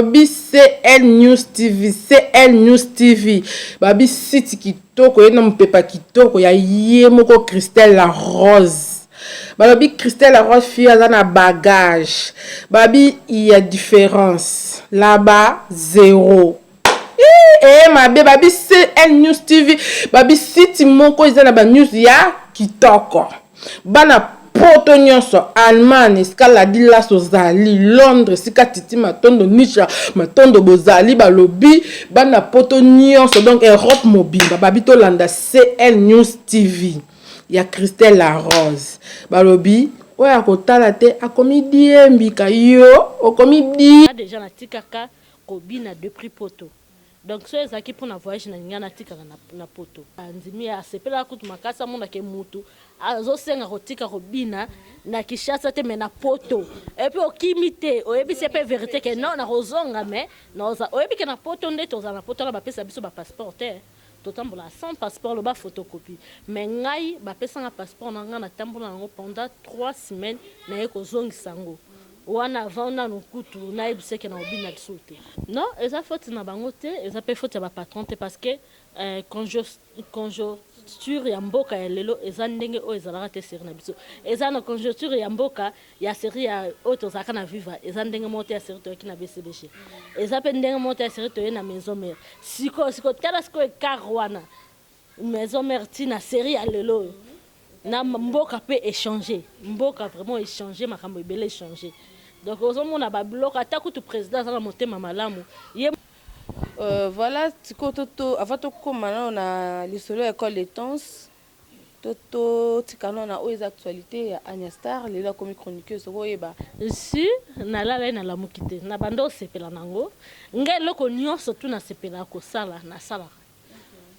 Babi CL News TV, CL News TV. Babi site kitoko ye na mupepa kitoko ya ye moko Christelle la Rose. Balobi Christelle la Rose fille aza na bagage. Babi il y a différence. Là-bas zéro. Eh, eh mabe babi CL News TV babi site moko eza na ba news ya kitoko. Bana poto nyonso Allemagne esika Ladilas ozali Londres esika Titi Matondo Nisha Matondo bozali balobi bana poto nyonso donc Europe mobimba babi tolanda CL News TV ya Christelle la Rose balobi oyo akotala te akomi diembika yo okomi di deja natikaka kobina depuis poto Donc soki ezalaki pona voyage na linga natikala na poto. Andimi asepelaka kutu makasi amona ke mutu azosenga kotika kobina na Kinshasa te mais na poto. Et puis okimi te oyebisi ye pe verite ke non nakozonga mais naoza oyebi ke na poto nde tozala na poto wana bapesa biso ba passeport te totambolaka sans passeport loba photocopie mais ngai bapesa nga passeport na nga natambola nango pendant 3 semaines naye kozongisa yango. Wana avant nanu kutu nayebisa ye ke nakobina lisusu te. Non eza faute na bango te eza pe faute ya ba patron te parce que conjoncture ya mboka ya lelo eza ndenge oyo ezalaka te serie na biso eza na conjoncture ya mboka ya serie ya oyo tozalaka na viva eza ndenge moko te ya serie toyaki na BCBG eza pe ndenge moko te ya serie toye na maison mère sikoyo sikoyo tala sikoyo ecart wana Maison mère ti na serie ya lelo oyo na mboka pe echanger mboka vraiment echanger makambo ebele echanger donc ozo mona ba biloko ata kutu president aza na motema malamu ye Voilà sikoyo to to avant tokoma nano na lisolo ya ecole de danse to totika nano na oyo eza actualite ya Anya Star lelo akomi chroniqueuse tokoyeba. Si nalalaki nalamuki te na banda osepela nango nga eloko nionso tout nasepelaka kosala nasalaka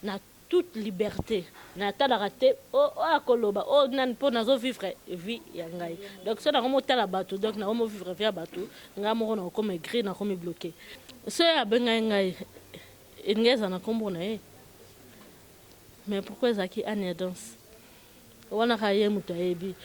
na toute liberte natalaka te oyo akoloba oyo nani po nazo vivre vie ya ngai donc soki nakomi otala batu donc nakomi ovivre vie ya batu ngai moko nakokoma aigri nakomi bloque soki abengaki ngai elingi ezala na kombo na ye mais pourquoi ezalaki Anya Danse wana kaka ye mutu ayebi.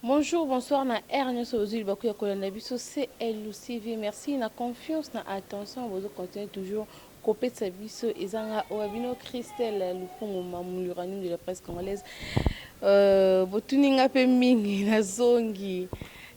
Bonjour, bonsoir na R nyonso bozwi libaku ya kolanda biso CLCV. Merci na confiance na attention bozo continuer toujours Kopesa biso eza nga owa bino Christelle Lupungu Mamu l'uranium de la presse congolaise. Euh, botuni nga pe mingi nazongi.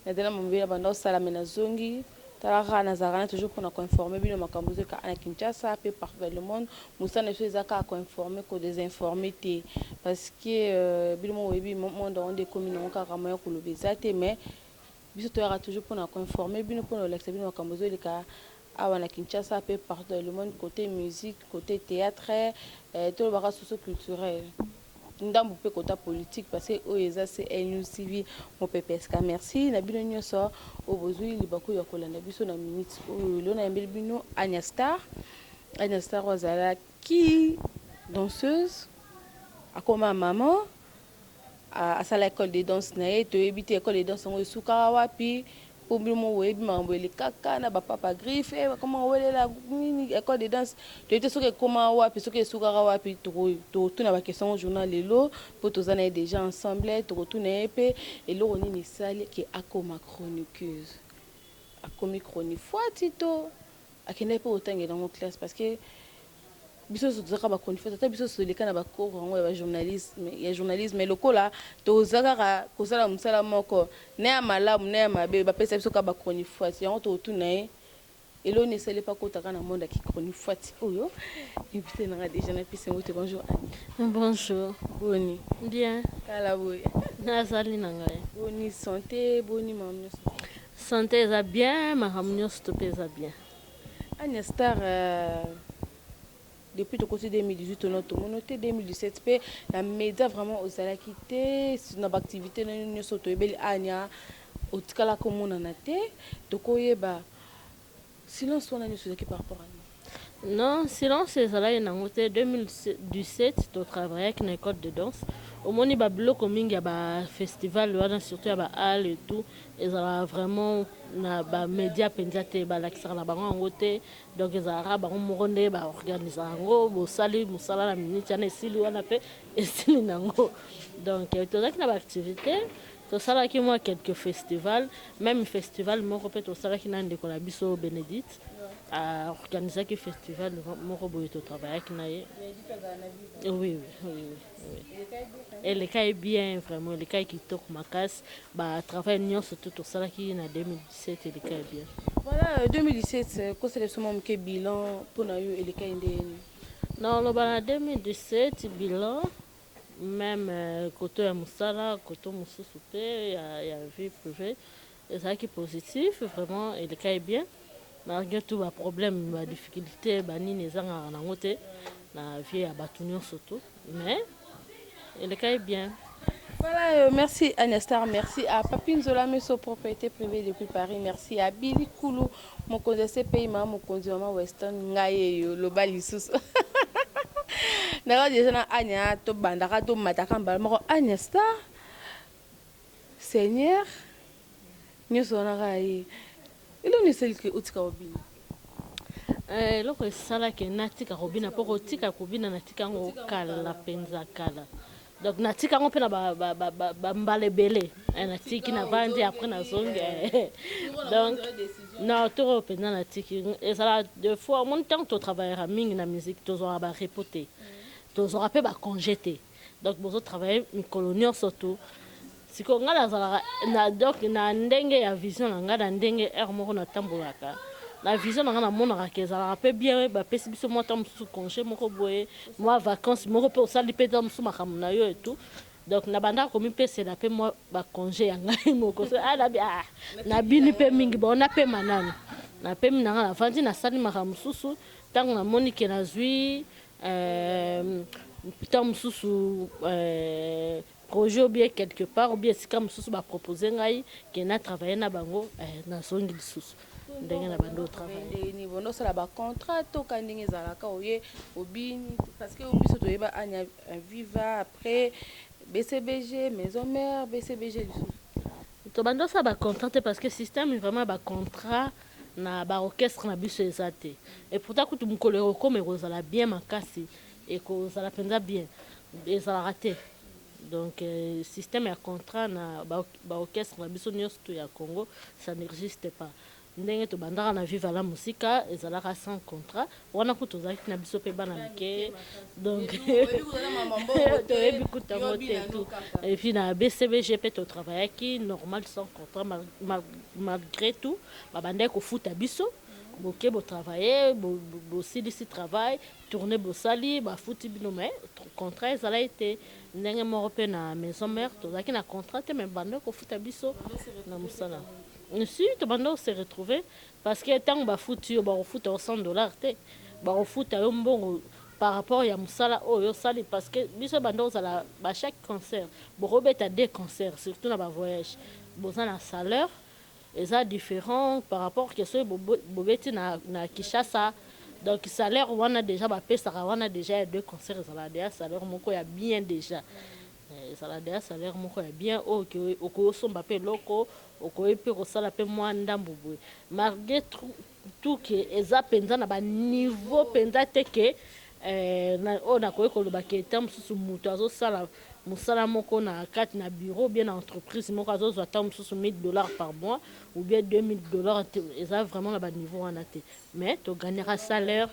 Nazala mambe na banda osala mais nazongi. Tala kaka nazalaka na toujours pona ko informer bino makambo ezoka na Kinshasa pe partout dans le monde. Mosala na biso eza kaka ko informer ko desinformer te parce que euh, bino moko boyebi monde yango nde ekomi nango kaka moyen koloba eza te mais biso toyaka toujours pona ko informer bino pona kolakisa bino makambo ezoleka Awa na Kinshasa pe partout dans le monde cote musique, cote theatre, toloba kaka socio culturel ndambu pe kota politique parce que oyo eza CL News TV mopepe ya sika. Merci na bino nioso oyo bozui libaku ya kolanda biso na minute oyo. Lelo nayambeli bino Anya Star. Anya Star oyo azalaki danseuse akoma maman Asala ecole de danse na ye toyebi te ecole de danse yango esukaka wapi po bino moko boyebi makambo elekaka na ba papa griffe eh, bakoma kowelela nini ecole de danse toyebi te soki ekoma wapi soki esukaka wapi tokotuna ba question yango journal lelo po toza na ye dejà ensemble tokotuna ye pe eloko nini esali ke akoma chroniqueuse akomi chronifuati to akendaki pe kotangela yango classe parce que Biso nionso toza kaka ba chronifuati ata biso toleka na ba cours yango ya ba journalisme ya journalisme lokola toza kaka kosala musala moko na ya malamu na ya mabe bapesa biso kaka ba chronifuati yango tokotuna ye eloko nini esali ye po akota kaka na monde ya ki chronifuati oyo invite na nga dejà napesi yango te bonjour Annie. Bonjour. Boni? Bien. Kala boye. Nazali na ngai. Boni sante boni makambo nionso? Sante eza bien makambo nionso to pe eza bien. Anya star depuis tokoti 2018 ono tomono te 2017 pe na media vraiment ozalaki te na ba activité na yo nioso toyebeli Anya otikala komonana te tokoyeba silence wana nioso ezalaki par rapport à nini? Non, silence ezalaki nango te. 2017 totravaillaki na école de danse. Omoni, babiloko mingi ya bafestival wana, surtout ya bahalle et tout, ezalaka vraiment na bamédia mpenza te, balakisaka na bango yango te. Donc ezalaka bango moko nde baorganisaka yango. Bosali mosala na minute wana, esili wana mpe esili nango. Donc tozalaki na baactivité, tosalaki mwa quelques festival, même festival moko mpe tosalaki na ndeko na biso Bénédicte, aorganisaki festival moko boye, totravaillaki na ye. Oui, elekai bien, vraiment elekai kitoko makasi. Batravail nyonso to tosalaki na 2017 elekai bien. Voilà, 2017, kosala biso mwa moke bilan mpona yo, elekai ndeni? Na oloba na 2017 bilan, même koto ya mosala, koto mosusu mpe ya vie privée, ezalaki positif, vraiment elekai bien, malgré tout baproblème, badifficulté, banini ezangaka nango te na vie ya bato nyonso to, mais elekai bien. Voilà, merci Anya Star, merci à Papi Nzola, Meso propriété privée depuis Paris, merci à Billy Koulou, mokonzi CPI, mama mokonzi, mama Weston, ngai yo loba lisusu. Naka déjà na Anya to bandaka to mataka mbala moko Anya Star. Seigneur, nyonso wana kaka ye. Eloni esaliki otika kobina? Eloko esalaki natika kobina, mpo kotika kobina, natika yango kala mpenza, kala. Donc natika yango mpe na bambala ebele. Natiki, navandi, après nazongi. Donc non, toro oyo mpenza natiki, ezala deux fois. Omoni, ntango totravaillera mingi na musique, tozwaka barepos te, tozwaka mpe bacongé te. Donc bozotravaille mikolo nyonso tu. Sikoyo ngai nazalaka na, donc na ndenge ya vision na ngai, na ndenge heure moko natambolaka na vision na ngai, namonaka ke ezalaka mpe bien bapesi biso mwa ntango mosusu congé moko boye, mwa vacance moko, mpe osali mpe ntango mosusu makambo na yo et tout. Donc nabandaka komipesela mpe mwa bacongé ya ngai moko. So ah, nabi ah, nabini mpe mingi, bon, napema nanu. Napemi na ngai, navandi, nasali makambo mosusu. Ntango namoni ke nazwi ntango mosusu projet ou bien quelque part ou bien esika mosusu bapropose ngai ke na travaille na bango, nazongi lisusu ndenge na bando otravaille. Ndeni bondo osala bacontrat toka ndenge ezalaka, oye obini? Parce que biso toyeba Anya Viva, après BCBG, Maison Mère, BCBG lisusu. Tobanda osala bacontrat te, parce que système vraiment bacontrat na baorchestre na biso eza te. Et pourtant kutu mokolo ekokoma, ekozala bien makasi, ekozala mpenza bien. Ezalaka te. Donc système ya contrat na baorchestre na biso nyonso to ya Congo, ça n'existe pas. Ndenge tobandaka na Viva la Musica, ezalaka sans contrat. Wana kutu tozalaki na biso mpe bana mike, donc toyebi kutu yango te tout. Et puis na BCBG mpe totravaillaki normal, sans contrat. Malgré tout babandaki kofuta biso. Boke, botravaille, bosilisi travail, tourne bosali, bafuti bino, mais contrat ezalaki te. Ndenge moko mpe na Maison Mère, tozalaki na contrat te, mais bandaki kofuta biso na mosala. Si tobanda se retrouver, parce que ntango bafuti yo, bakofuta yo 100 $ te, bakofuta yo mbongo par rapport ya mosala oyo osali. Parce que biso banda ozala ba chaque concert bokobeta deux concerts, surtout na bavoyage, boza na salaire eza différent par rapport ke soki bobeti na Kinshasa. Donc salaire wana déjà bapesaka wana déjà ya deux concerts ezala déjà salaire moko ya bien, déjà ezala déjà salaire moko ya bien oyo okoki osomba mpe eloko, okoki mpe kosala mpe mwa ndambo boye. Malgré tout ke eza mpenza na baniveau mpenza te ke oyo nakoki koloba ke ta mosusu moto azosala mosala moko na kati na bureau, bien na entreprise moko, azozwa ta mosusu 1000 $ par mois ou bien 2000 $. Eza vraiment na baniveau wana te, mais togagnaka salaire,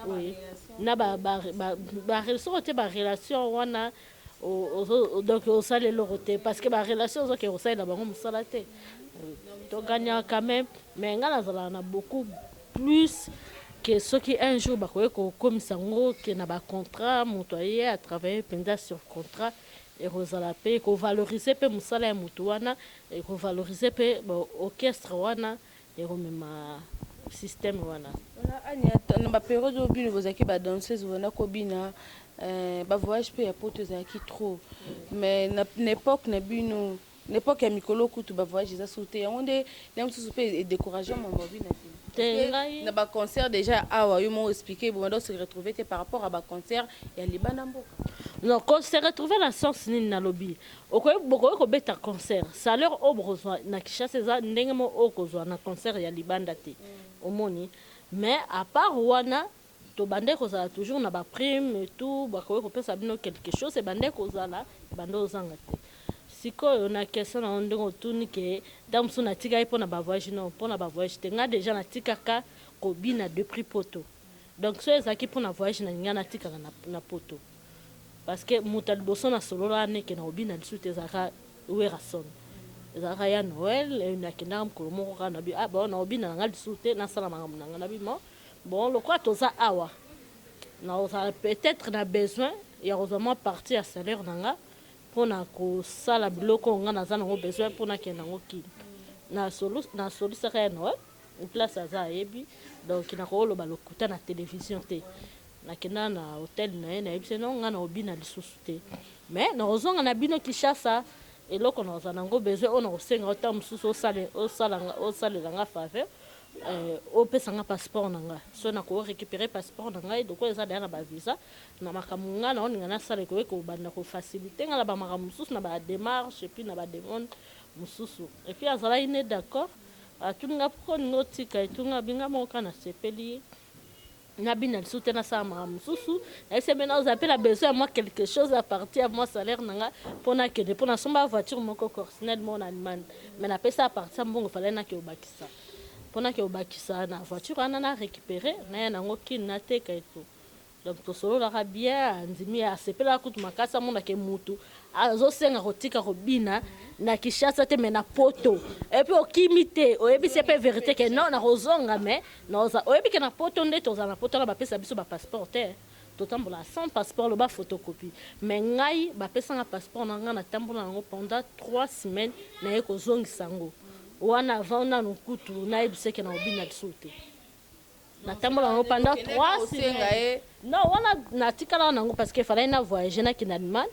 oui, na barelation te, barelation wana. Donc osala eloko te, parce que barelation ozoke kosalela bango mosala te. Togagnaka quand même, mais ngai nazalaka na beaucoup plus ke soki un jour bakoki kokomisa yango ke na bacontrat, moto aye atravaille mpenza sur contrat, ekozala mpe ekovalorize mpe mosala ya motu wana, ekovalorize mpe orchestre wana, ekomema système wana. Anya, na bapériode oyo bino bozalaki badanseuse, banda kobina, bavoyage mpe ya poto ezalaki trop. Mais na époque na bino, na époque ya mikolo kutu bavoyage eza su te. Yango nde ndenge mosusu mpe edécourage mambo bina te? Te ngai. Na ba concert déjà awa yo moko expliquer bo banda se retrouver te par rapport à ba concert ya libanda mboka. Non, ko se retrouver na sens nini nalobi? Okoki bokoki kobeta concert, salaire oyo bokozwa na Kinshasa eza ndenge moko oyo okozwa na concert ya libanda te. Omoni? Mais à part wana tobandaki kozala toujours na ba prime et tout, bakoki kopesa bino quelque chose, ebandaki kozala, ebanda ozanga te. Sikoyo na question na yo ndenge otuni ke tango mosusu natikaki pona ba voyage, non pona ba voyage te, nga dejà natikaka kobina depuis poto. Donc soki ezalaki pona voyage nalinga natikala na poto. Parce que moto ya liboso nasolola wana eke nakobina lisusu te ezalaka Werrason. Ezalaka ya Noël, nakendaka mokolo moko kaka nabi ah bon nakobina na nga lisusu te, nasala makambo na nga nabi bon. Bon lokola toza awa nakozala peut-etre na besoin ya kozwa mwa partie ya salaire na nga pona kosala biloko oyo nga naza nango besoin po nakende nango kin. Nasolisaka ya Noël place aza ayebi donc nakoloba lokuta na television te. Nakenda na hotel na ye nayebisi ye non nga nakobina lisusu te mais nakozonga na bino Kinshasa eloko nakozala nango besoin oyo nakosenga yo tango mosusu osalela nga faveur opesa nga passeport na nga soki nako recuperer passeport na ngai lokola eza dejà na ba visa na makambo nga naolinga nasala ekoki kobanda ko faciliter nga na ba makambo mosusu na ba demarche et puis na ba demande mosusu et puis azalaki ne d'accord atuni nga pourquoi olingi otika et tout nga bi nga moko kaka nasepeli Nabina lisusu te nasala makambo mosusu nayebisi ye mpe nazala mpe na besoin ya mwa quelque chose à partir ya mwa salaire na nga mpo nakende mpo nasomba voiture moko corsinel moko na Allemagne mais napesa à partir ya mbongo falaki nake obakisa mpo nake obakisa na voiture wana na récupérer naya nango kin nateka et tout. Donc tosololaka bien andimi asepelaka kutu makasi amona ke mutu azosenga kotika kobina na Kinshasa te mais na poto et puis okimi te oyebisi ye pe verite ke non nakozonga mais naoza oyebi ke na poto nde tozala na poto wana bapesa biso ba passeport te totambola sans passeport loba photocopie mais ngai bapesa nga passeport na ngai natambola nango pendant 3 semaines naye kozongisa yango wana avant nanu kutu nayebisa ye ke nakobina lisusu te. Natambola nango pendant 3 semaines. Non, wana natikala nango parce que fallait na voyager na kende Allemagne,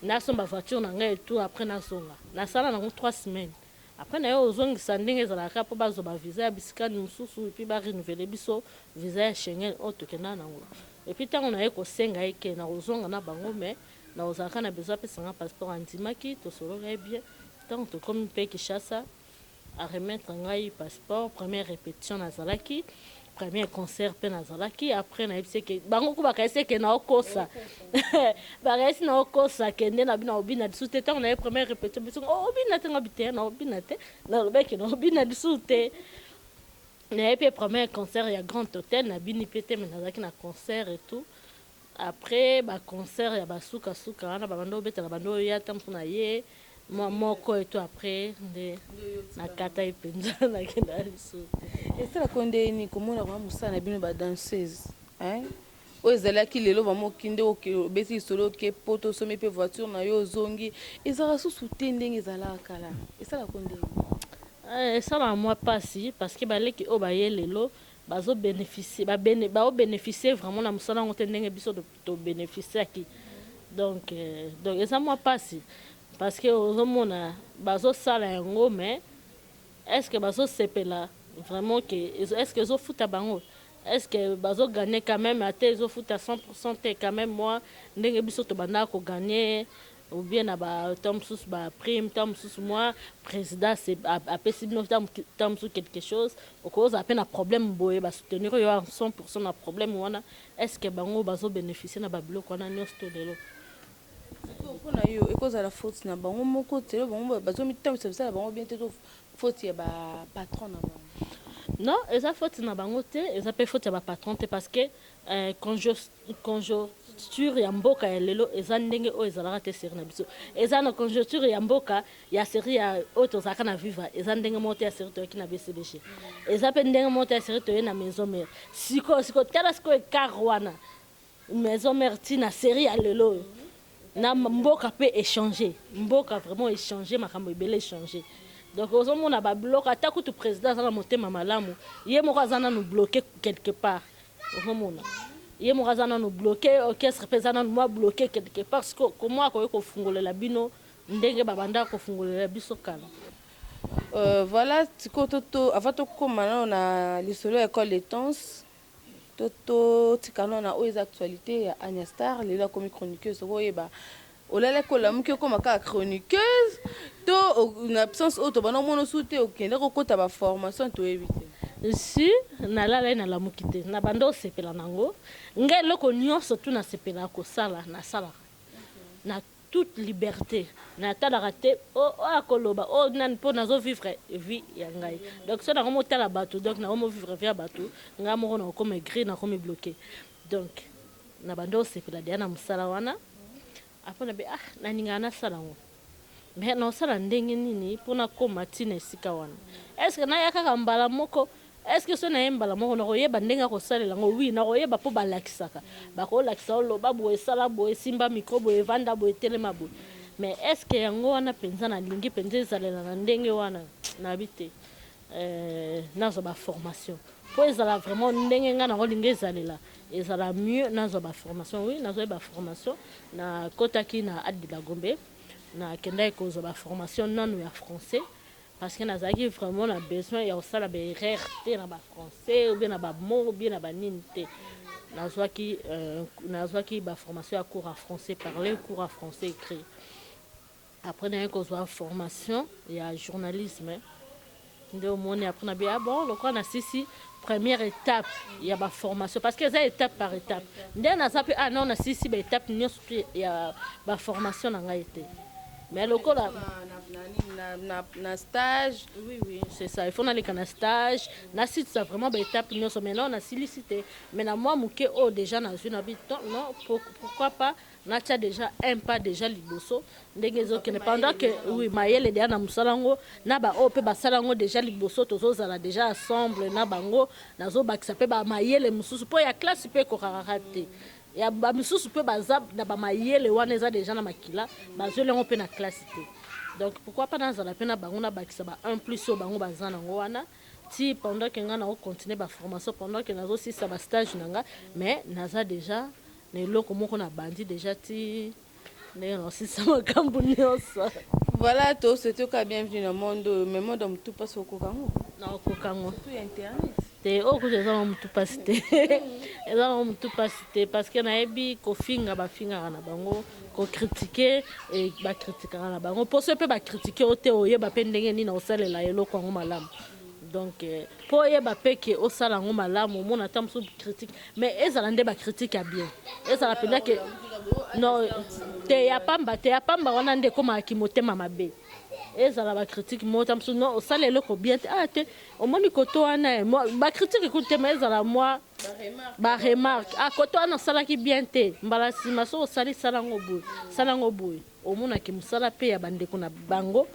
nasomba voiture na ngai et tout après nazonga. Nasala nango 3 semaines. Après naye ozongisa ndenge ezalaka po bazwa ba visa ya bisika mosusu et puis ba renouveler biso visa ya Schengen oyo tokendaka nango. Et puis tango naye kosenga ye ke nakozonga na bango mais nakozalaka na besoin apesa nga passeport, andimaki, tosololaki bien. Tango tokomi pe Kinshasa, A remettre ngai passeport, première repetition nazalaki, premier concert pe nazalaki, après nayebisi ye ke bango ku bakanisi ke naokosa bakanisi naokosa ke nde na bino obina lisusu te ntango naye première repetition biso oh, obina te nga biteya na obina te nalobaki na obina lisusu te naye pe premier concert ya Grand Hotel nabini pe te mais nazalaki na concert et tout. Après ba concert ya ba suka suka wana ba banda obeta na banda oya ata mosusu na ye mwa moko et tout après nde nakataki mpenza nakenda lisusu te. Esalaka yo ndenge nini komona vraiment mosala na bino ba danseuse hein oyo ezalaki lelo vraiment okende obeti lisolo oke poto osombi pe voiture na yo ozongi ezalaka susu te ndenge ezalaka kala esalaka yo ndenge nini? Esalaka mwa pasi parce que baleki oyo baye lelo Bazo beneficier ba bene bao beneficier vraiment na musala yango te ndenge biso to beneficiaki donc donc eza mwa pasi parce que ozo mona bazo sala yango mais est ce que bazo sepela vraiment que est ce que ezo futa bango est ce que bazo gagner quand meme ata ezo futa 100% te quand meme mwa ndenge biso tobandaka ko gagner Ou bien na ba tango mosusu ba prime, tango mosusu mwa president apesi bino tango mosusu quelque chose, okoki kozala pe na problème boye ba soutenir yo à 100% na problème wana, est ce que bango bazo beneficier na ba biloko wana nionso to lelo? Sikoyo mpo na yo ekozala faute na bango moko te bango bazo mitambwisa misala na bango bien te to faute ya ba patron na bango? Non, eza faute na bango te, eza pe faute ya ba patron te parce que Conjoncture ya mboka ya lelo eza ndenge oyo ezalaka te serie na biso eza na conjoncture ya mboka ya serie ya oyo tozalaka na viva eza ndenge moko te ya serie toyaki na BCBG eza pe ndenge moko te ya serie toye na maison mère sikoyo sikoyo tala sikoyo ecart wana maison mère ti na serie ya lelo oyo na mboka pe echanger mboka vraiment echanger makambo ebele echanger donc ozomona ba biloko ata kutu president aza na motema malamu ye moko aza nanu bloque quelque part Ozomona ye moko aza nanu bloque, orchestre pe eza nanu mwa bloque quelque part, sikoyo comment akoki kofungolela bino ndenge ba bandaka kofungolela biso kala? Voilà, sikoyo to avant tokóma nano na lisolo ya école de danse, totika nano na oyo eza actualité ya Ania Star. Lelo akomi chroniqueuse. Okoyeba olalaki, olamuki, okóma kaka chroniqueuse, to na absence oyo tobanda omona osu te, okende kokota baformation, toyebi te? Si nalalai, nalamuki te. Na banda osepela nango, ngai eloko nyonso tu nasepelaka kosala, nasalaka na toute liberté. Natalaka te oyo akoloba oyo nani, mpo nazovivre vie ya ngai. Donc so nango motala bato, donc nango movivre vie ya bato, ngai moko nakokoma aigri, nakomi bloqué. Donc na banda osepela deya na mosala wana. Après nabe, ah, nalingaka nasala yango, mais naosala ndenge nini mpona kóma ntina esika wana? Est ce que naya kaka mbala moko? Est ce que so naye mbala moko, nakoyeba ndenge akosalela yango? Oui, nakoyeba, mpo balakisaka, bakolakisa, oloba boye, esala boye, esimba micro boye, evanda boye, etelema boye. Mais est ce que yango wana mpenza nalingi mpenza ezalela na ndenge wana? Nayebi te. Nazwa baformation mpo ezala vraiment ndenge ngai nango ezalela, ezala mieux. Nazwa baformation. Oui, nazwa baformation. Nakotaki na Ade de la Gombe, nakendaki kozwa baformation nanu ya français, parce que nazalaki vraiment na besoin ya kosala baerreur te na bafrançais, ou bien na bamot, ou bien na banini te. Nazwaki baformation ya cours à français parlé, cours à français écrit. Après naye kozwa formation ya journalisme. Nde omoni, après nabi, ah bon, lokola nasisi première étape ya baformation, parce que eza étape par étape, nde naza mpe, ah non, nasisi baétape nyonso te ya baformation na ngai te, mais lokola Na stage? Oui, c'est ça, il faut naleka na stage, nasilisa vraiment baétape nyonso. Maintenant nasilisi te, mais na mwa moke oyo déjà nazwi, na bi non, pourquoi pas natia déjà un pas déjà liboso, ndenge ezokende, pendant que, oui, mayele deya na mosala yango, na baoyo mpe basala yango déjà liboso, tozozala déjà ensemble na bango, nazobakisa mpe bamayele mosusu, mpo ya classe mpe ekokakaka te. Ya bamisusu mpe baza na bamayele wana, eza déjà na makila, bazweli yango mpe na classe te. Donc pourquoi pas nazala mpe na bango, nabakisa ba 1 plus oyo bango baza nango wana, ti pendant ke ngai nakocontinue baformation, pendant ke nazosisa bastage na nga. Mais naza déjà na eloko moko na bandi déjà, ti ndenge naosisa makambo nyonso. Voilà, tosouhaite oka bienvenue na monde oyo, mais monde ya motu mpasi, okoka yango? Naokoka yango. Surtout ya internet. Te, oyo kutu eza na motu mpasi te, eza na motu mpasi te, parce que nayebi kofinga, bafingaka na bango, kocritiquer, bacritiquaka na bango. Mpo so mpe bacritiquer o te, oyeba mpe ndenge nini osalela eloko yango malamu. Donc mpo oyeba mpe ke osala yango malamu, omona ata mosusu critique, mais ezala nde bacritique ya bien, ezala mpenza ke non te, ya pamba te. Ya pamba wana nde ekomaka motema mabe. Ezala bacritique moko ta mosusu, non, osala eloko bien te, ah te, omoni koto wana, bacritique ekuti te, mais ezala mwa baremarque, ah, koto wana osalaki bien te, mbala nsima so osali, sala yango boye, sala yango boye. Omonaki mosala mpe ya bandeko na bango,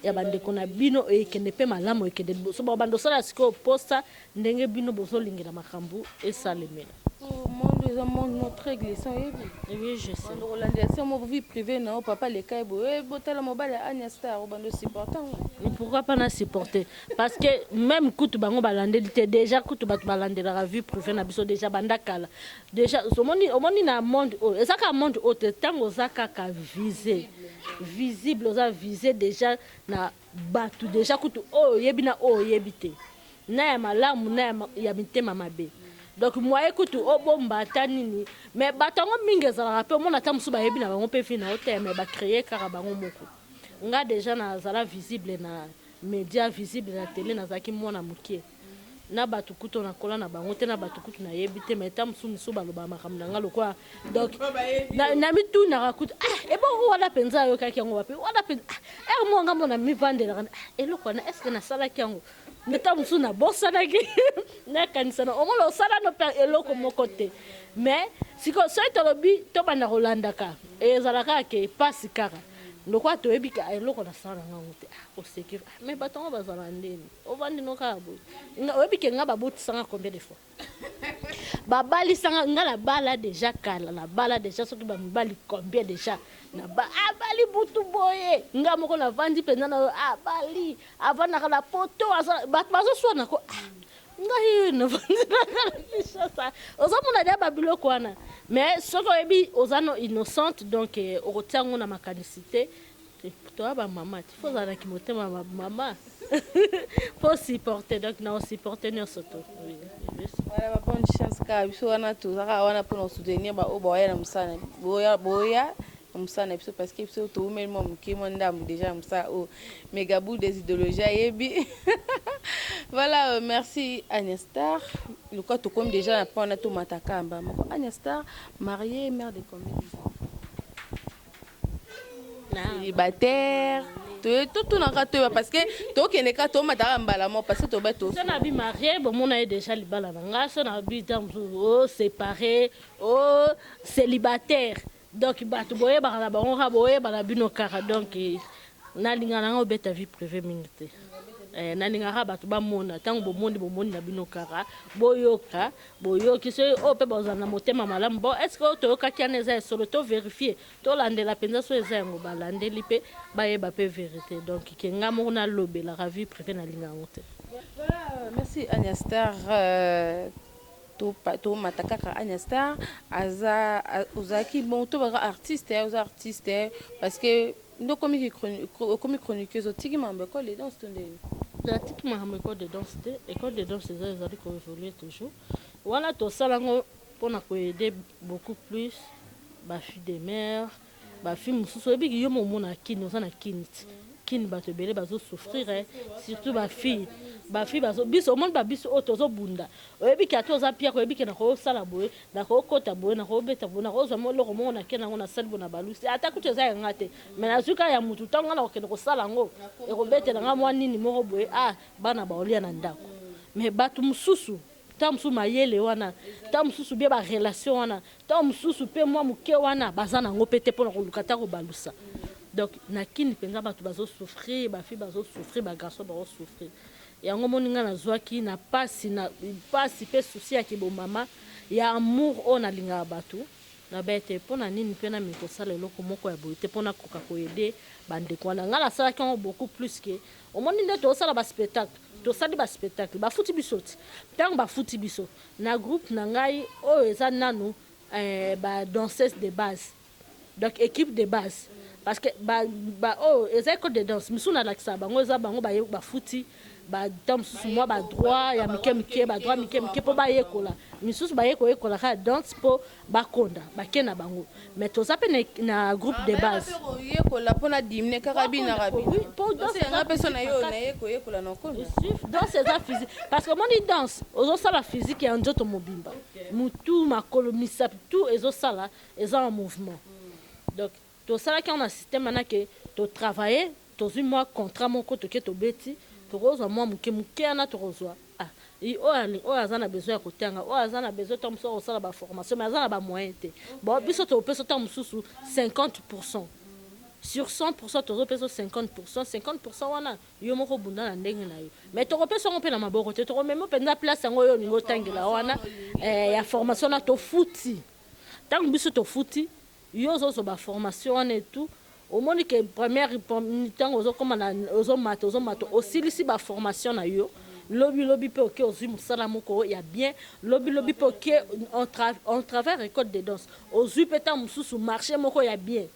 ya bandeko na bino ekende mpe malamu, ekende liboso. Bando osala sikoyo posa ndenge bino bozolingela makambo esalemela. Monde eza monde mo très glissant, oyebi? Oui, je sais. Bando kolandela se mo vie privée na yo, papa leka ye boye, botala mobali ya Ania Star, obando supporter ngo. Pourquoi pas na supporter? Parce que même kutu bango balandeli te, déjà kutu bato balandelaka vie privée na biso déjà banda kala. Déjà omoni, omoni na monde oyo, eza kaka monde oyo te. Ntango oza kaka visé, visible, oza visé déjà na bato, déjà kutu oyo oyebi na oyo oyebi te, na ya malamu na ya mitema mabe. Donc moye kutu obomba ata nini, mais bato yango mingi ezalaka mpe, omona ata mosusu bayebi na bango mpe vie na yo te, mais bacréer kaka bango moko. Nga déjà nazala visible na média, visible na télé, nazalaki mwana mokie, na bato kutu nakola na bango te, na bato kutu nayebi te, mais ta mosusu mosusu balobaka makambo na nga lokola. Donc na mitunaka kutu, ah, ebongo wana mpenza ayokaki yango wapi wana mpenza? Ah, ere moko nga mona mivandelaka, ah, eloko wana, est ce que nasalaki yango? Nde mosusu nabosanaki, nakanisa na omona osala no mpe eloko moko te. Mais sikoyo soki tolobi tobanda kolandaka, ezalaka ke epasi kaka lokola toyebi ka eloko nasala ngango te. Ah, oseki, mais bato yango bazala ndeni, ovandi no kaka boye. Oyebi ke nga babotisanga combien de fois, babalisanga nga, nabala déjà kala, nabala déjà soki bamibali combien déjà, abali butu boye, nga moko navandi mpenza na abali, avandaka na poto, bato bazoswana ko, ah, ngai navandinaka na Kinshasa. Ozomona deya babiloko wana, mais soki oyebi oza no innocente, donc okotia yango na makanisi te. Toya bamama te, fo ozala na kimotema mama fo supporter, donc na osupporter nyonso to. Voilà, ba bonne chance kaka. Biso wana tozaka wana mpona kosoutenir baoyo baoya na mosala, boya na mosala na biso, parce que biso toumeli mwa moke, mwa ndambo déjà na mosala oyo. Megabou des idéologies ayebi. Voilà, merci Ania Star. Lokola tokomi déjà na mpo wana, tomata kamba moko. Ania Star, mariée, mère de combien? Célibataire? Totunaka toyeba, parce que tokende ka tomataka mbala moko, parce que toba to. So na bi marié, bomona ye déjà libala na nga. So na bi ta mosusu o séparé, o célibataire, donc bato boyebaka na bango kaka, boyeba na bino kaka. Donc nalingaka nanga obeta vie privée mingi te. Nalingaka bato bamona ntango bomoni, bomoni na bino kaka, boyoka, boyoki. Soki oyo mpe bozala na motema malamu, bon, est ce que oyo toyokaki wana eza esolo? Tovérifie, tolandela mpenza. So eza yango, balandeli mpe bayeba mpe vérité. Donc ke nga moko nalobelaka vie privée, nalinga yango te. Voilà, merci Ania Star. Tomata kaka. Ania Star aza, ozalaki bon, tobaka artiste, oza artiste, parce que nde okomi chroniqueuse, otiki makambo école de danse to ndeni? Natiki makambo école de danse te. École de danse eza, ezali koévolue toujours. Wana tosala yango mpona koaider beaucoup plus bafille de mère, bafille mosusu. Oyebiki yo momona Kini, oza na Kini ti Kini, bato ebele bazosouffrir, surtout bafille. Bafille bazo, biso omoni babiso oyo tozobunda, oyebiki ata oza piaka, oyebiki nakosala boye, nakokota boye, nakobeta boye, nakozwa mo eloko moko, nake nango, nasali boye na balusi. Ata kutu eza yanga te, mais nazwi kaka ya mutu. Ntango nga nakokende kosala yango, ekobetela nga mwa nini moko boye, ah, bana baolia na ndako. Mais bato mosusu, ntango mosusu mayele wana, ntango mosusu bie barelation wana, ntango mosusu mpe mwa moke wana baza nango mpe te mpona koluka ta kobalusa. Donc na Kini mpenza bato bazosouffrir, bafille bazosouffrir, bagarçon bazosouffrir. Yango moni ngai nazwaki na pasi, na pasi mpe souci ya kibomama, ya amour oyo nalingaka bato. Nabe ete mpo na nini mpe nameki kosala eloko moko ya boye te mpo nakoka koaider bandeko wana. Ngai nasalaki yango beaucoup plus ke omoni nde tozosala baspectacle. Tosali baspectacle, bafuti biso ti ntango bafuti biso na groupe na ngai oyo eza nanu badanseuse de base, donc équipe de base, parce que ba, ba oyo eza école de danse misusu nalakisaka bango, eza bango baye bafuti bata mosusu mwa badroit ya mike mike, badroit mike mike mpo bayekola. Misusu baye koyekola kaka danse mpo bakonda bake na bango, mais toza mpe na groupe de base. Koyekola mpona dimine kaka binaka yanga mpe so na yo naye koyekola na okonda. Danse eza physique, parce que omoni danse ozosala physique ya nzoto mobimba, mutu, makolo, misapi, tout ezosala, eza en mouvement. Donc tosalaki yango na système wana ke totravaille, tozwi mwa contrat moko, toke tobeti, tokozwa mwa moke moke wana, tokozwa ah, oyo aza na besoin ya kotanga, oyo aza na besoin ntango mosusu akosala baformation, mais aza na bamoyen te. Bon, biso topesa ntango mosusu 50 % sur 100 %, tozopesa 50 %. 50 % wana, yo moko obunda na ndenge na yo, mais tokopesa yango mpe na maboko te. Tokomema mpenza place yango oyo olingi otangela wana ya formation na tofuti. Ntango biso tofuti, yo ozozwa baformation wana etu. Omoni ke première ntango ozokóma na, ozomata, ozomata, osilisi baformation na yo, lobi lobi mpe oke ozwi mosala moko ya bien. Lobi lobi mpe oke en travers école de danse, ozwi mpe ntango mosusu marché moko ya bien.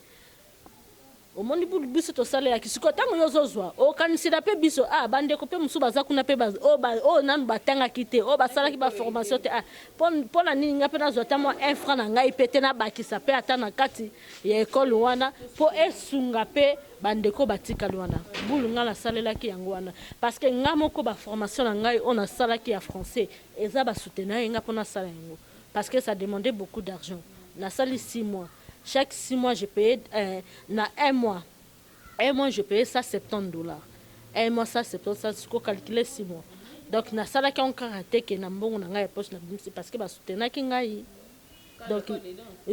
Omoni biso tosalelaki. Sikoyo ntango yo ozozwa, okanisela mpe biso, ah, bandeko mpe mosusu baza kuna mpe oyo nanu batangaki te, oyo basalaki baformation te. Ah, mpo na nini ngai mpe nazwa ata mwa un franc na ngai mpe te, nabakisa mpe ata na kati ya ekole wana mpo esunga mpe bandeko batikali wana? Bulu ngai nasalelaki yango wana, parce que ngai moko baformation na ngai oyo nasalaki ya français eza basoutenir ngai mpo nasala yango, parce que ça demandait beaucoup d'argent. Nasali 6 mois, chaque 6 mois je payais na un mois, un mois je payais 170 $, un mois 170, ça siko calculer 6 mois. Donc nasalaki yango kaka te ke na mbongo na ngai ya poche nabimisi, parce que basoutenaki ngai. Donc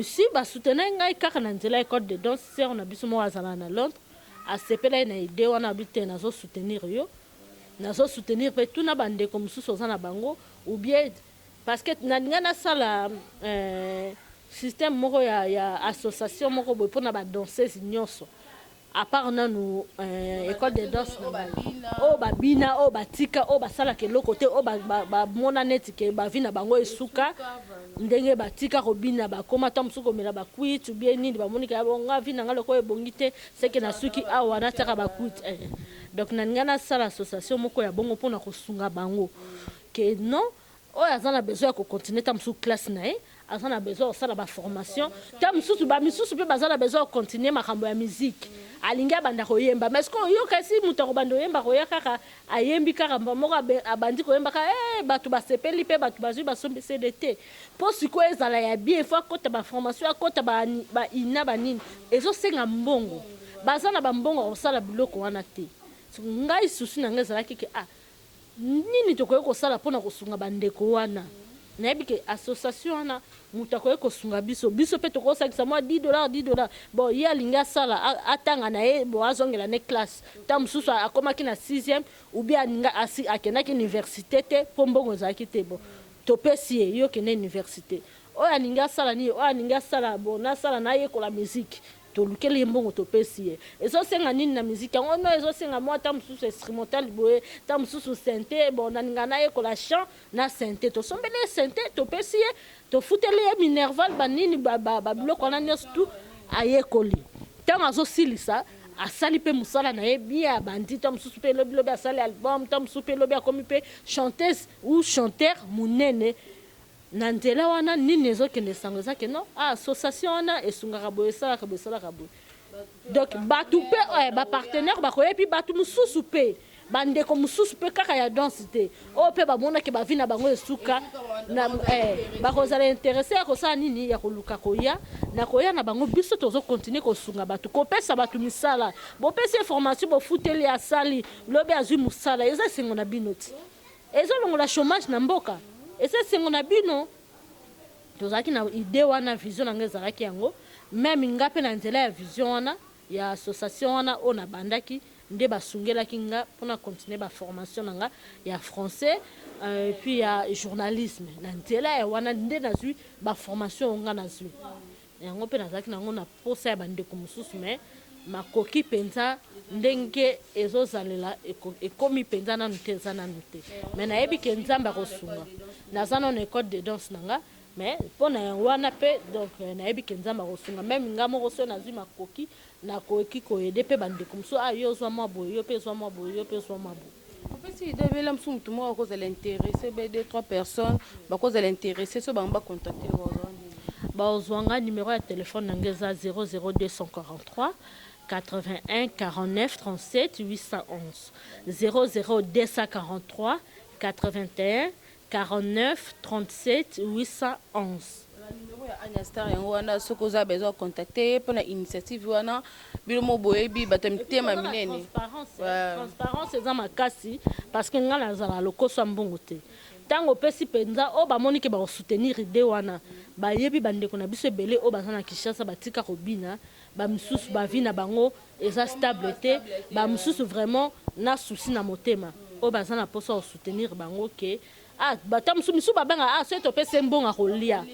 si basoutenaki ngai kaka na nzela école de danse, sœur na biso moko azalaka na Londres, asepelaki na idée wana, abi te, nazosoutenir yo, nazosoutenir mpe tuna bandeko mosusu oza na bango ou bien, parce que nalinga nasala système moko ya association moko boye mpona badanseuse nyonso, à part nanu école de danse na ngai, oyo babina, oyo batika, oyo basalaka eloko te, oyo bamona neti ke bavi na bango esuka. Ndenge batika kobina, bakoma ata mosusu komela bakwiti ou bien nini, bamoni ke nga vie na nga lokola ebongi te, seke na suki awa natiaka bakwiti eh. Donc nalinga nasala association moko ya bongo mpona kosunga bango ke non, oyo aza na besoin ya kocontinue ta mosusu classe na ye, aza na besoin ya kosala baformation ta mosusu, bamisusu mpe baza na besoin ya kocontinue makambo ya musique, alingi abanda koyemba. Mais ce que oyoka esi moto akobanda oyemba, koya kaka ayembi kaka moko, abandi koyemba kaka, eh, bato basepeli mpe bato bazwi basombi CD te. Mpo sikoyo ezala ya bien, faut akota baformation, akota baina banini, ezosenga mbongo. Baza na bambongo ya kosala biloko wana te. Ngai souci na ngai ezalaki ke ah, nini tokoki kosala mpona kosunga bandeko wana? Nayebi ke association wana, moto akoki kosunga biso, biso mpe tokosakisa mwa 10 $, 10 $. Bon, ye alingi asala, atanga na ye, bon, azongela ne classe. Ntango mosusu akomaki na 6e ou bien aninga akendaki université te mpo mbongo ezalaki te. Bon, topesi ye, yo kende université. Oyo alingi asala nini, oyo alingi asala, bon, nasala, nayekola musique, tolukeli ye mbongo, topesi ye. Ezosenga nini na musique yango? No, ezosenga mwa ta mosusu instrumental boye, ta mosusu synthé. Bon, nalinga nayekola chant na synthé, tosombeli ye synthé, topesi ye, tofuteli ye minerval, banini, babiloko wana nyonso tu. Ayekoli, ntango azosilisa, asali mpe mosala na ye bien, abandi ta mosusu mpe elobilobi asali album, ta mosusu mpe elobi akomi mpe chanteuse ou chanteur monene na nzela wana. Nini ezokende sango eza ke non, ah, association wana esungaka boye, esalaka boye, esalaka boye. Donc bato mpe eh, bapartenaire bakoyebi, bato mosusu mpe, bandeko mosusu mpe kaka ya danse te, oyo mpe bamonaki bavie na bango esuka na eh, bakozala intéressé ya kosala nini, ya koluka koya na koya na bango. Biso tozokontinue kosunga bato, kopesa bato misala. Bopesi information, bofuteli, asali, lobi azwi mosala, eza esengo na bino ti ezolongola chômage na mboka, eza esengo na bino. Tozalaki na idée wana, vision na ngai ezalaki yango. Même nga mpe na nzela ya vision wana ya association wana oyo nabandaki, nde basungelaki nga mpona continuer baformation na nga ya français puis ya journalisme. Na nzela ya wana nde nazwi baformation oyo nga nazwi yango. Mpe nazalaki nango na posa ya bandeko mosusu, mais makoki mpenza ndenge ezozalela ekomi mpenza nanu te, eza nanu te. Mais nayebi ke Nzambe akosunga. Naza nano école de danse na nga, mais mpo na yango wana mpe, donc nayebi ke Nzambe akosunga. Même nga moko, so nazwi makoki, nakoki koaider mpe bandeko mosusu. Ah, yo ozwa mwa boye, yo mpe ozwa mwa boye, yo mpe ozwa mwa boye. Opesi idée ebele. Mosusu motu moko akozala intéressé, be deux trois personnes bakozala intéressé, so bango bacontacte, bazwa nini? Bazwa nga, numéro ya telefone na nga eza 00243 81 49 37 811, 00243 81 49 37 811. Numéro ya Anya Star yango wana. Soki oza besoin, contacte ye mpona initiative wana. Bino mo boyebi bato ya mitema minene. Transparence eza makasi, parce que ngai nazala lokoso ya mbongo te. Ntango opesi mpenza, oyo bamoni ke bakosoutenir idée wana, bayebi bandeko na biso ebele oyo baza na Kinshasa, batika kobina, bamisusu bavie na bango eza stable te, bamosusu vraiment na souci na motema, oyo baza na mposa kosoutenir bango ke ah, bato mosusu misusu babenga, ah, soki topesi ye mbongo akolia.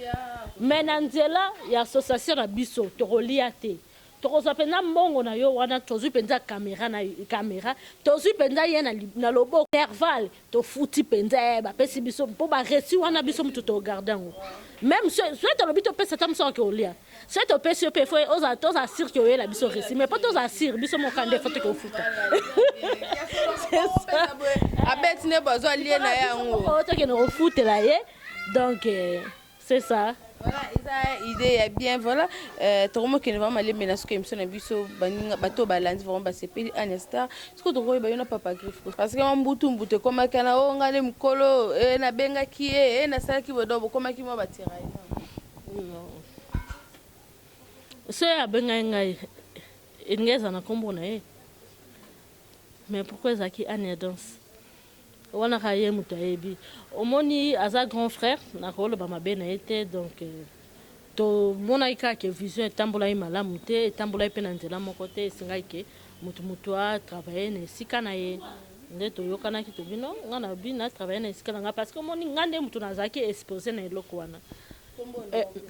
Mais na nzela ya association na biso, tokolia te. Tokozwa mpenza mbongo na yo wana, tozwi mpenza caméra na caméra, tozwi mpenza ye na loboko, minerval tofuti mpenza ye, bapesi biso mpo bareçu wana, biso motu togarde yango. Même soki tolobi topesa, ata mosu akoki kolia. Soki topesi yo mpe, faut ozala, tozala sûr ke oyela biso reçu. Mais mpo tozala sûr, biso moko nde faut toke ofuta. Abeti nde bazwa lie na yango. Tokende kofutela ye. Donc c'est ça. Voilà, eza idée ya bien. Voilà, tokomokende vraiment malembe na soki émission na biso. Baninga, bato balandi vraiment basepeli. Anya Star, soki tokoyeba yo na Papa Griffe, parce que mwa mbutu mbutu ekomaki na o nga nde mokolo nabengaki ye, nasalaki boye, donc bokomaki mwa batiraillement. Soki abengai ngai, elingi eza na nkombo na ye. Mais pourquoi ezalaki Anya Danse wana? Kaka ye moto ayebi. Omoni, aza grand frère, nakoloba mabe na ye te. Donc tomonaki kaka ke vision etambolaki malamu te, etambolaki mpe na nzela moko te. Esengaki ke motu motu atravaille na esika na ye. Nde toyokanaki, tobino nga na bi natravaille na esika na ngai, parce que omoni, nga nde motu nazalaki exposé na eloko wana,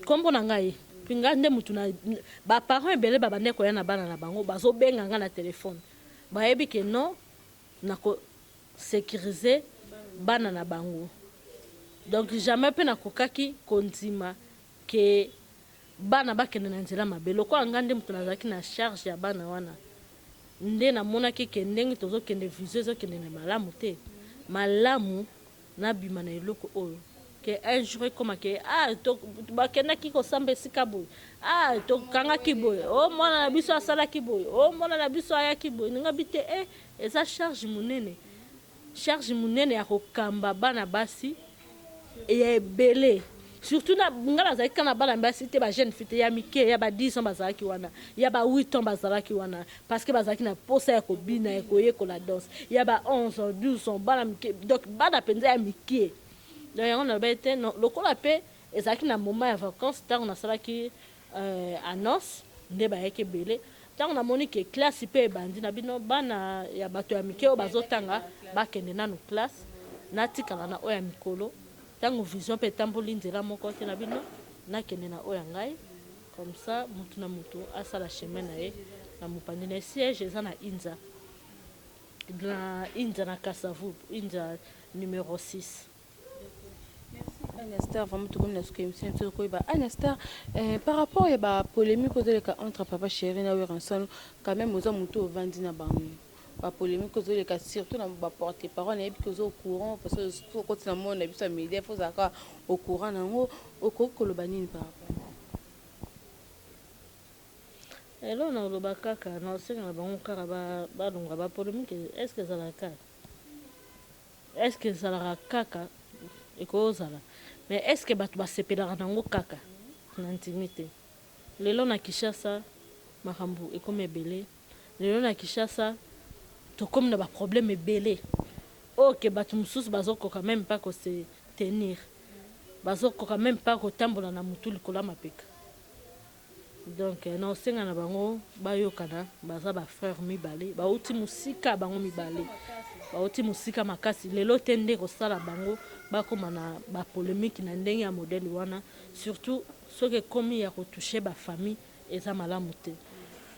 nkombo na ngai. Mpi nga nde motu na baparent ebele babandaki koya na bana na bango, bazobenga nga na telefone, bayebi ke non, nako sécuriser bana na bango. Donc jamais mpe nakokaki kondima ke bana bakende na nzela mabe. Lokola nga nde moto nazalaki na charge ya bana wana, nde namonaki ke ndenge tozokende, vision ezokende na malamu te. Malamu nabima na eloko oyo ke un jour ekoma ke ah, bakendaki kosamba esika boye, ah, tokangaki boye, o mwana na biso asalaki boye, o mwana na biso ayaki boye. Ninga bi te, eh, eza charge monene, charge monene ya kokamba bana basi ya ebele. Surtout na nga nazalaki kaka na bana basi te, ba jeune fille te, ya mike, ya ba 10 ans bazalaki wana, ya ba 8 ans bazalaki wana, parce que bazalaki na posa ya kobina, ya koyekola danse, ya ba 11 ans, 12 ans, bana mike, donc bana mpenza ya mike. Donc yango nalobaki te non, lokola mpe ezalaki na moment ya vacances ntango nasalaki annonce, nde bayaki ebele. Ntango namoni ke classe mpe ebandi na bino, bana ya bato ya mike oyo bazotanga bakende nanu classe, natikala na oyo ya mikolo. Ntango vision mpe etamboli nzela moko te na bino, nakende na oyo ya ngai, comme ça mutu na mutu asala chemin na ye na mopanzi na ye. Siège eza na Inza, na Inza na Kasavubu, Inza numéro 6. Merci Anya Star, vraiment tokomi na suka émission biso koyeba Anya Star, par rapport ya ba polémique ozoleka entre Papa Chéri na Werrason, quand même oza motu ovandi na bango, ba polémique ozoleka surtout na ba porte parole, nayebi ke oza au courant parce que soki okoti na monde na biso ya média, faut ozalaka au courant na yango. Okoki koloba nini par rapport? Eloko na koloba kaka, na kosenga na bango kaka balonga ba polémique. Est ce que ezalaka kaka, est ce que ezalaka kaka? Ekozala, mais est ce que bato basepelaka nango kaka? Na ndimi te. Lelo na Kinshasa makambo ekomi ebele. Lelo na Kinshasa tokomi na ba problème ebele oyo ke bato mosusu bazokoka même pas ko se tenir, bazokoka même pas kotambola na mutu likolo ya mapeka. Donc na osenga na bango bayokana. Baza ba frère mibale, bauti mosika, bango mibale bauti mosika makasi. Lelo te nde kosala bango bakóma na ba polémique na ndenge ya modèle wana, surtout soki ekomi ya ko toucher ba famille. Eza malamu te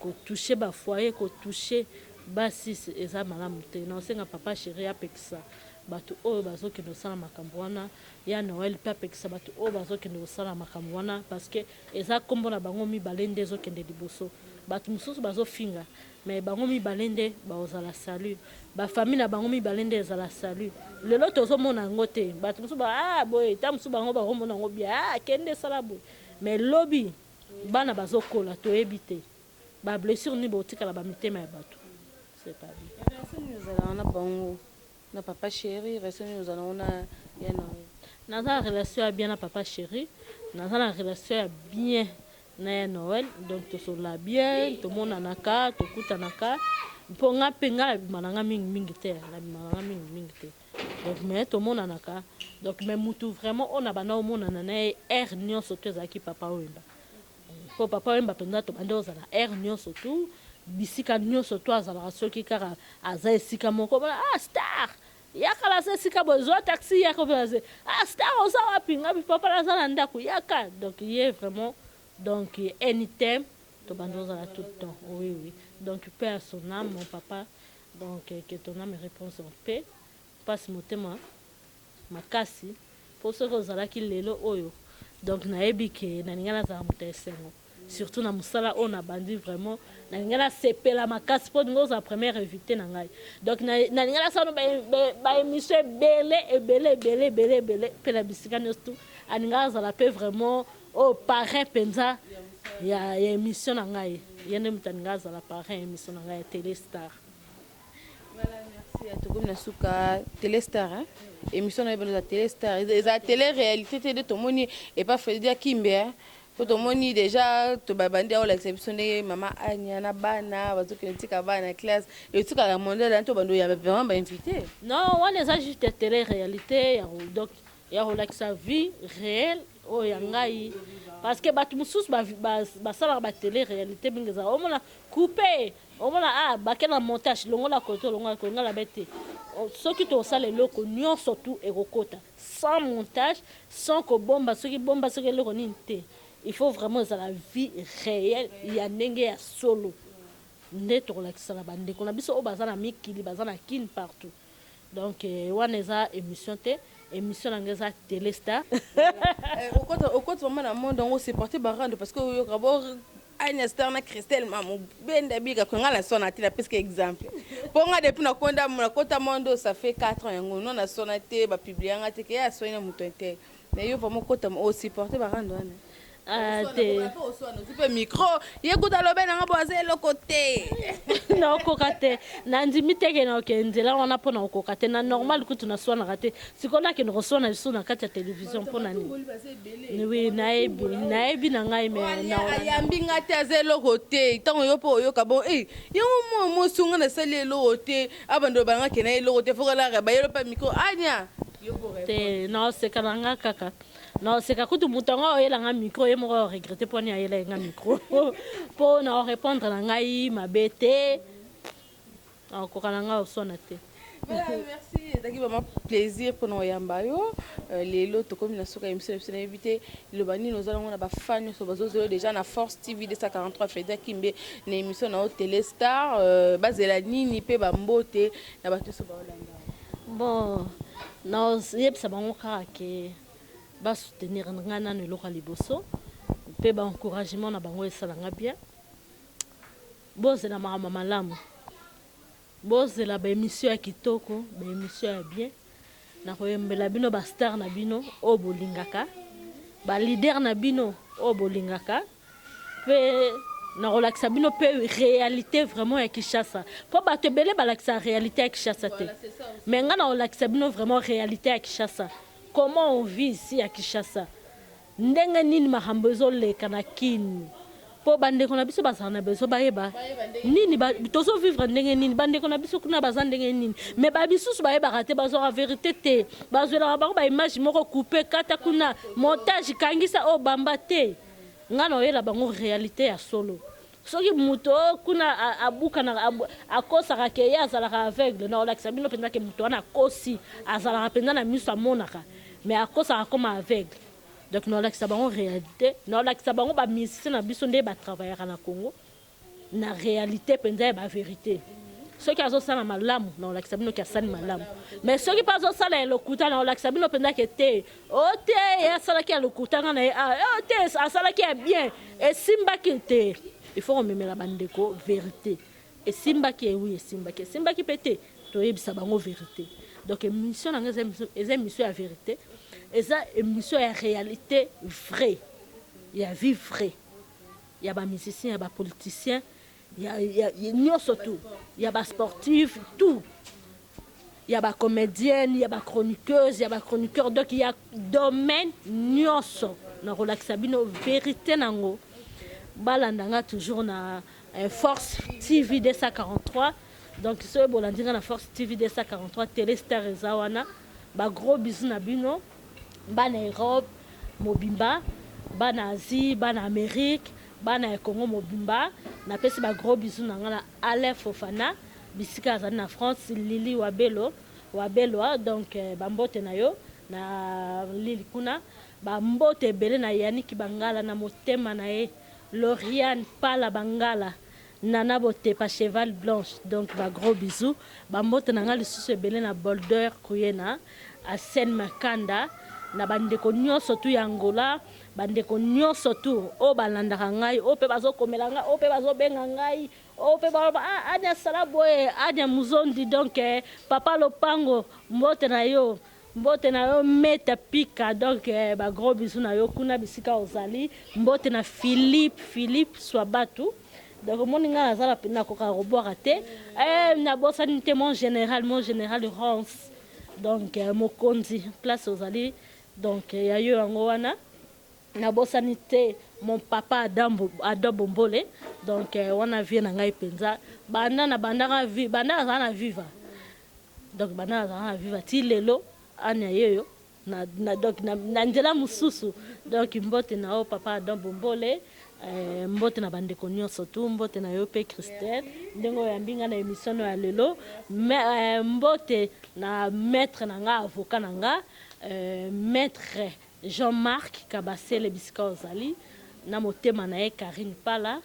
ko toucher ba foyer, ko toucher basi eza malamu te. Na osenga Papa Chéri apekisa bato oyo bazokende kosala makambo wana, ya Noel mpe apekisa bato oyo bazokende kosala makambo wana, parce que eza nkombo na bango mibale nde ezokende liboso. Bato mosusu bazofinga, mais bango mibale nde bakozala salut, ba famille na bango mibale nde ezala salut. Lelo tozomona yango te. Bato mosusu ba ah boye, ta mosusu bango bakomona yango bien, ah, kende esala boye, mais lobi bana bazokola, toyebi te ba blessure nini botikala bamitema ya bato. C'est pas bien. Relation nini ozalaka na bango, na Papa Chéri? Relation nini ozala nango na ya Noel? Naza na relation ya bien na Papa Chéri, naza na relation ya bien na ya Noel. Donc tosolola bien, tomonanaka, tokutanaka, mpo nga mpe nga nabima na nga mingimingi te, nabima na nga mingimingi te. Donc mais tomonanaka. Donc mais mutu vraiment oyo na banda omonana na ye aire nyonso to ezalaki Papa Wemba, mpo Papa Wemba mpenza tobandi ozala aire nyonso tu, bisika nyonso to azalaka. Soki kaka aza esika moko, bona ah, star yaka, naza esika boye, zwa taxi yaka. Mpe ah, star oza wapi? Ngabi papa naza na ndako, yaka. Donc ye vraiment, donc anytime tobandi ozala tout le temps. Oui, donc paix à son âme, mon papa. Donc que ton âme repose en paix. Mpasi motema makasi, mpo soki ozalaki lelo oyo, donc nayebi ke nalingi nazala moto ya esengo, surtout na mosala oyo nabandi. Vraiment nalingi nasepela makasi mpo ningi ozala première invité na ngai. Donc nalingi nasala ba émission ebele ebele ebele ebele ebele mpe na bisika nyonso tu alingi azala mpe vraiment oyo parrain mpenza ya émission na ngai. Ye nde moto alingi azala parrain ya émission na ngai ya Téléstar. Voilà, merci. Tokomi na suka Téléstar, hein? Émission na yo eza Téléstar, eza télé réalité te. Nde tomoni epa Fredi Akimbe, hein? Po tomoni déjà tobabandi aolakisa biso ndenge mama Ania na bana bazokende tika bana classe, etikaka mondele to bando ya vraiment ba invité. Non, wana eza juste télé réalité ya donc ya kolakisa vie réelle oyo ya ngai, parce que bato mosusu basalaka ba télé réalité mingi ezala omona coupe, omona ah, bake na montage, longola kote, longola kote. Ngai nabe te, soki tosala eloko nyonso tu ekokota sans montage, sans kobomba, soki bomba, soki eloko nini te. Il faut vraiment ezala vie réelle ya ndenge ya solo nde tokolakisa na bandeko na biso oyo baza na mikili, baza na Kine, partout. Donc wana eza émission te. Émission na nga eza Telestar. Okota okota vraiment na monde yango, supporter barando, parce que oyoka bo Anya Star na Christelle Mamu benda bika ko nga na sona te. Napesika exemple mpo nga depuis nakonda nakota monde oyo, ça fait 4 ans yango no nasona te, bapublier nga te ke ye asoni na moto te. Mais yo vraiment okota, osupporter barando wana? Ah, te. Ozwi mpe micro, ye kuta alobe nanga bo aza eloko te. Naokoka te, nandimi teke naokende nzela wana mpo na kokoka te. Na normal kutu naswanaka te, sikoyo nakende koswana lisusu na kati ya télévision mpo na nini? Oui, nayebi, nayebi na ngai, mais ayambi nga te, aza eloko te. Ntango yo mpe oyoka bon e yango mwa mwasi nga nasali eloko te, abando banga ke na eloko te, fokalaka bayelo mpe micro anya. Te, naoseka na nga kaka, naoseka kutu. Moto yango oyelanga micro, ye moko aregretter mpo ani ayela ye nga micro, mpo na orépondre na ngai mabe te. Nakokoka na ngai oswana te. Voilà, merci. Ezalaki vraiment plaisir mpona koyamba yo lelo. Tokomi na suka ya émission na biso. Nayebi te liloba nini oza nango na bafan nyonso bazozela déjà na Force TV 243, Freda Kimbe, na émission na yo Téléstar. Bazela nini mpe bambote na bato nyonso baolanda? Bon, nayebisa bango kaka ke basoutenir ngai nano eloko ya liboso, mpe baencouragement na bango esalanga bien. Bozela makambo malamu, bozela baémission ya kitoko, baémission ya bien. Nakoyembela bino bastar na bino oyo bolingaka, baleader na bino oyo bolingaka, mpe nakolakisa bino mpe réalité vraiment ya Kinshasa, mpo bato ebele balakisa réalité ya Kinshasa te, mais ngai nakolakisa bino vraiment réalité ya Kinshasa, comment on vit ici ya Kinshasa, ndenge nini makambo ezoleka na Kini, mpo bandeko na biso bazala na besoin bayeba nini tozovivre, ndenge nini bandeko na biso kuna baza ndenge nini. Mais bamisusu bayebaka te, bazwaka vérité te, bazwelaka bango baimage moko coupe, kata kuna, montage, kangisa oyo bamba te. Ngai na oyela bango réalité ya solo. Soki moto kuna abukanaka, akosaka ke ye azalaka aveugle, na olakisa bino mpenza ke moto wana akosi, azalaka mpenza na miso, amonaka, mais akosaka comme aveugle. Donc naolakisa bango réalité, naolakisa bango bamusicien na biso nde batravaillaka na Congo na réalité mpenza ya bavérité. Soki azosala malamu, naolakisa bino ke asali malamu, mais soki mpe azosala ya lokuta, naolakisa bino mpenza ke te, o te, ye asalaki ya lokuta, nga na ye o te, asalaki ya bien, esimbaki te. Il faut komemela bandeko vérité. Esimbaki, ewi esimbaki, esimbaki mpe te, toyebisa bango vérité. Donc émission na ngai eza émission ya vérité, eza émission ya réalité vrai, ya vie vrai, ya bamusicien, ya bapoliticien, ya nyonso tout, ya basportif tout, ya bacomédienne, ya bachroniqueuse, ya bachroniqueur, donc ya domaine nyonso nakolakisa bino vérité nango. Balanda nga toujours na Force TV 243. Donc soki bolandi nga na Force TV 243, Téléstar eza wana. Bagros bisous na bino, bana Europe mobimba, bana Asie, bana Amérique, bana ya Congo mobimba. Napesi bagros bisous na nga na Alain Fofana bisika azali na France, Lili Wabelo Wabelwa, donc bambote na yo na Lili kuna. Bambote ebele na Yaniki Bangala na motema na ye, Loriane Pala Bangala, Nana Botepa Cheval Blanche, donc bagros bisous. Bambote na nga lisusu ebele na Bolder Kuyena, Arsène Makanda, na bandeko nyonso tu ya Angola, bandeko nyonso tu oyo balandaka ngai, oyo mpe bazokomela ngai, oyo mpe bazobenga ngai, oyo mpe baloba: "Ah, Ania asala boye, Ania Muzondi." Donc papa Lopango, mbote na yo, mbote na yo Meta Pika, donc bagros bisous na yo kuna bisika ozali. Mbote na Philippe, Philippe Swabatu. Donc omoni ngai naza nakoka kobwaka te. Nabosani te mon général, mon général Rance, donc mokonzi place ozali, donc ya yo yango wana. Nabosani te mon papa Adam, Adam Bombole, donc wana vie na ngai mpenza banda na bandaka, banda nazala na Viva, donc banda nazala na Viva ti lelo ania yeyo na, donc na nzela mosusu. Donc mbote na yo papa Adam Bombole, mbote na bandeko nyonso tu, mbote na yo mpe Christelle ndenge oyambi nga na émission no ya lelo. Mbote na maître na nga, avocat na nga, maître Jean-Marc Kabasele bisika ozali na motema na ye Karine Pala.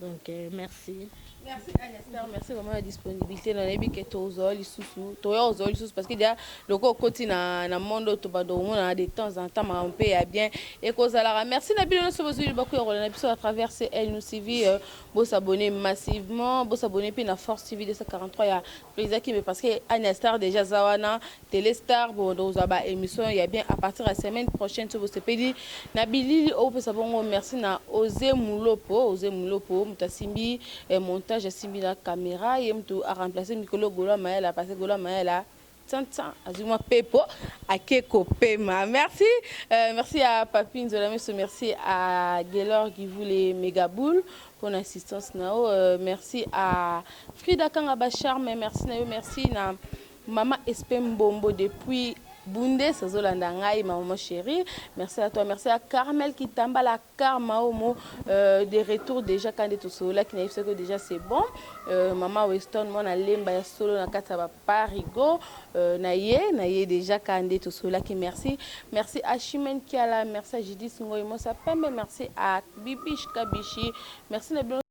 Donc merci. Merci Anastar, merci vraiment la disponibilité. Nayebi ke tozwa lisusu, toya ozwa lisusu, parce que déjà loko okoti na monde oyo, tobanda komona de temps en temps makambo mpe ya bien ekozalaka. Merci na bino nyonso bozwi libaku ya kolanda biso à travers CL News TV. Bosabonner massivement, bosabonner mpe na Force TV 243 ya Président Kimbe, parce que Anastar déjà aza wana Téléstar. Bon, tozwa ba émission ya bien à partir ya semaine prochaine. So bosepeli na bilili opesa bongo, merci na Ose Mulopo, Ose Mulopo moto asimbi montage, asimbi na caméra, ye moto aremplace mikolo Golo Mayela, parce que Golo Mayela tantan azwi mwa pepo, ake kopema. Merci, merci à Papi Nzola Meso, merci à Gelor Givule Megaboul pour l'assistance na yo, merci à Frida Kanga Bacharme, merci na yo, merci na Mama Espe Mbombo depuis Bunde, azolanda ngai, ma maman chérie, merci à toi. Merci à Carmel Kitamba, la Karma Omo, de retour déjà quand tosololaki na ye que déjà c'est bon. Mama Weston, mwana lemba ya solo na kati ya baparigo, na ye déjà kande tosololaki, merci. Merci à Chimène Kiala, merci à Judith Ngoy Mosa Pembe, merci à Bibish Kabishi, merci na bino.